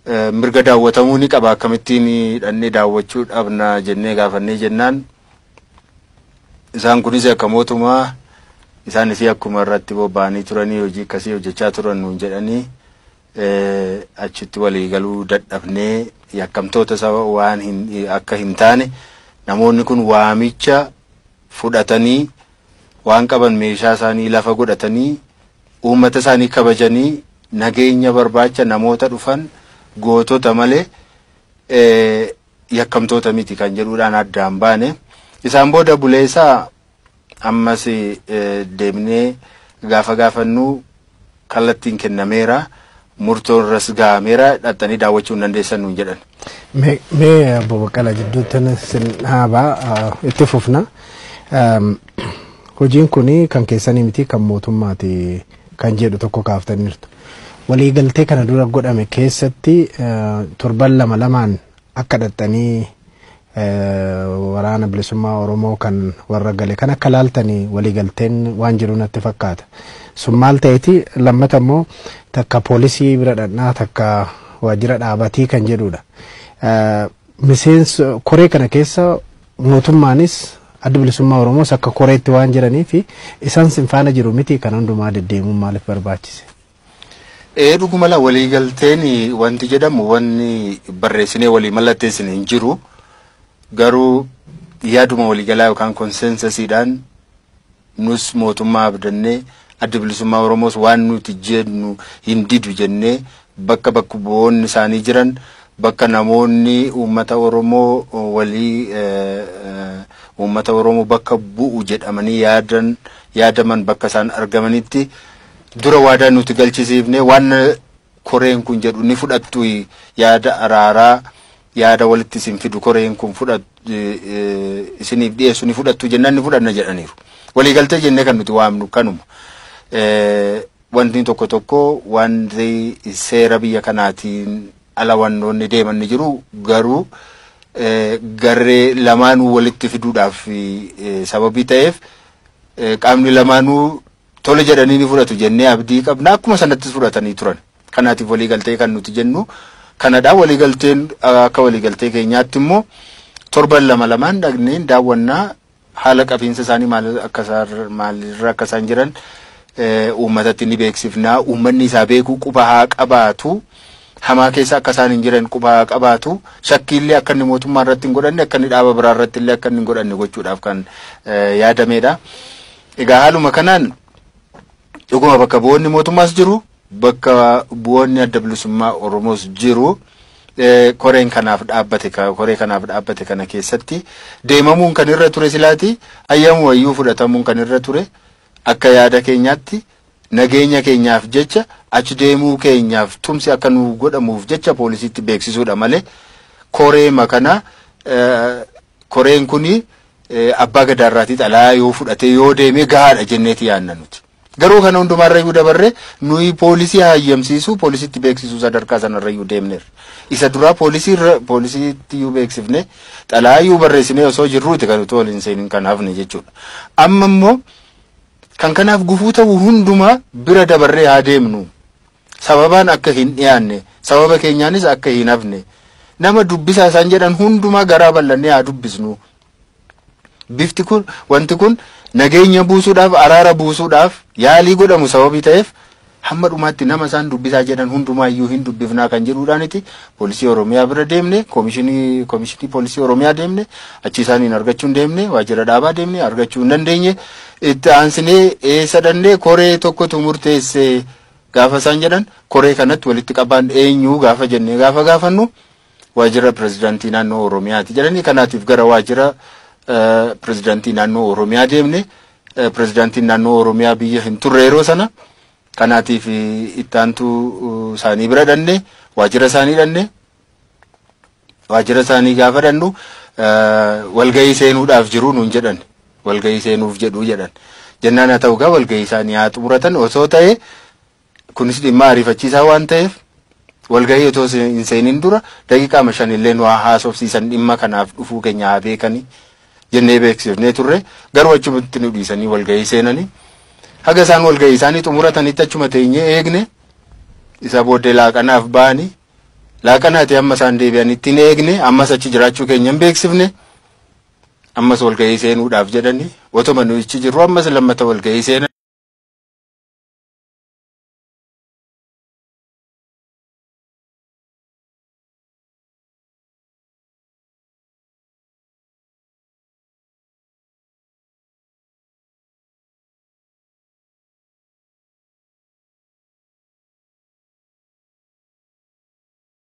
Mirga daawwatamuu ni qaba, akkamittiin hidhannee daawwachuu dhabna jennee gaafannee jennaan, isaan kunis akka mootummaa isaanis akkuma irratti bobba'anii turanii hojii akkasii hojjechaa turan nuun jedhanii, achitti walii galuu dadhabnee, yakkamtoota saba waan hin akka hin taane, namoonni kun waamicha fudhatanii waan qaban meeshaa isaanii lafa godhatanii uummata isaanii kabajanii nageenya barbaacha namoota dhufan gootota malee yakkamtoota miti kan jedhuudhaan addaan baane. Isaan booda buleessaa ammas deemnee gaafa gaafannu kallattiin kennameera, murtoon irras gahameera, dhattanii daawwachuu hin dandeessan nuun jedhan. Mee Obbo Baqqalaa, jidduutti sin dhaabaa, itti fufna. Hojiin kun kan keessanii miti, kan mootummaati kan jedhu tokko kaaftaniirtu. Waliigaltee kana dura godhame keessatti torban lama lamaan akka dhattanii waraana bilisummaa Oromoo kan warra gale kan akka laaltanii waliigalteen waan jiru natti fakkaata. Sun maal ta'eeti? Lammata immoo takka poolisii bira dhaqnaa, takka waajjira dhaabatii kan jedhudha. Miseensa koree kana keessa mootummaanis adda bilisummaa Oromoos akka koreetti waan jiranii fi isaan sin faana jiru miti, kan hundumaa deddeemuun maaliif barbaachise? Ee, dhuguma la waliigalteen wanti jedhamu wanni barreessinee walii mallatteessine hin jiru. Garuu yaaduma waliigalaa yookaan consensusiidhaan nus mootummaa abdannee, adda bilisummaa Oromoos waan nuti jennu hin didu jennee, bakka bakka bu'oonni isaanii jiran, bakka namoonni uummata Oromoo walii uummata Oromoo bakka bu'u jedhamanii yaadan yaadaman bakka isaan argamanitti dura waadaa nuti galchisiifne, waan koreen kun jedhu ni fudhattu, yaada araaraa, yaada walitti isin fidu koreen kun fudhatu isiniif dhiyeessu ni fudhattu jennaan, ni fudhanna jedhaniiru. Waliigaltee jennee kan nuti waamnu kanuma. Wanti tokko tokko wanti seera biyya kanaatiin ala wannoonni deeman ni jiru, garuu garee lamaanuu walitti fiduudhaaf sababii ta'eef qaamni lamaanuu tole jedhanii ni fudhatu jennee abdii qabna. Akkuma sanattis fudhatanii turan. Kanaatiif waliigaltee kan nuti jennu kanadha. Waliigalteen akka waliigaltee keenyaatti immoo torban lama lamaan dhaqneen daawwannaa, haala qabiinsa isaanii maal akka isaan maalirra akka isaan jiran uummatatti ni beeksifnaa. Uummanni isaa beekuu quba haa qabaatu. Hamaa keessa akka isaan hin jiran quba haa qabaatu. Shakkiillee akka inni mootummaa irratti hin godhanne, akka inni dhaaba biraa irratti illee akka inni hin godhanne gochuudhaaf kan yaadamedha. Egaa haaluma kanaan dhuguma bakka bu'oonni mootummaas jiru, bakka bu'oonni adda bilisummaa Oromoos jiru. Koreen kanaaf dhaabbate, koree kanaaf dhaabbate kana keessatti deemamuun kan irra ture silaati ayyamu wayyuu fudhatamuun kan irra ture, akka yaada keenyaatti nageenya keenyaaf jecha achi deemuu keenyaaf tumsi akka nu godhamuuf jecha poolisiitti beeksisuudha malee, koree makana koreen kuni abbaa gadaarraatii xalayaa yoo fudhate yoo deeme gahaadha jenneeti yaadna nuti. Garuu kana hundumaarrayyuu dabarre nuyi poolisii hayyamsiisuu, poolisiitti beeksisuu sadarkaa sanarrayyuu deemneerra. Isa duraa poolisii poolisiitti iyyuu beeksifne, xalayaa barreessinee osoo jirruuti kan utuu waliin seenin kan hafne jechuudha. Amma immoo kan kanaaf gufuu ta'u hundumaa bira dabarree haa deemnu. Sababaan akka hin dhiyaanne, sababa keenyaanis akka hin hafne, nama dubbisaa isaan jedhan hundumaa garaa bal'annee haa dubbisnu. Bifti kun, wanti kun nageenya buusuudhaaf, araara buusuudhaaf yaalii godhamu sababii ta'eef, hamma dhumaatti nama isaan dubbisaa jedhan hundumaayyuu hin dubbifnaa kan jedhuudhaaniti poolisii Oromiyaa bira deemne, koomishinii poolisii Oromiyaa deemne, achi isaaniin argachuu hin deemne, waajjira dhaabaa deemne, argachuu hin dandeenye. Itti aansinee eessa dhannee? Koree tokkotu murteesse gaafa isaan jedhan, koree kanatti walitti qabaan eenyu gaafa jennee gaafa gaafannu, waajjira pirezidaantii naannoo Oromiyaati jedhanii. Kanaatiif gara waajjira pirezidaantii naannoo Oromiyaa deemne. Pirezidaantiin naannoo Oromiyaa biyya hin turre yeroo sana. Kanaatiif itti aantuu isaanii bira dhanne, waajjira isaanii dhanne. Waajjira isaanii gaafa dhannu, walgahii seenuudhaaf jiru nuun jedhan, walgahii seenuuf jedhu jedhan. Jennaan, haa ta'u gaa, walgahii isaanii haa xumuratan osoo ta'e, kunis dhimma ariifachiisaa waan ta'eef walgahii otoo hin seenin dura daqiiqaa 5 illee nu haasofsiisan, dhimma kanaaf dhufuu keenya haa beekanii jennee beeksifnee turre. Garuu achumatti nu dhiisanii walgahii seenanii, haga isaan walgahii isaanii xumuratanitti achuma teenyee eegne. Isa booddee laaqanaaf ba'anii Laaqanaati amma isaan deebi'anitti hin eegne, ammas achi jiraachuu keenya hin beeksifne, ammas walgahii seenuudhaaf jedhani otuma nuyi achi jirru ammas lammata walgahii seenan.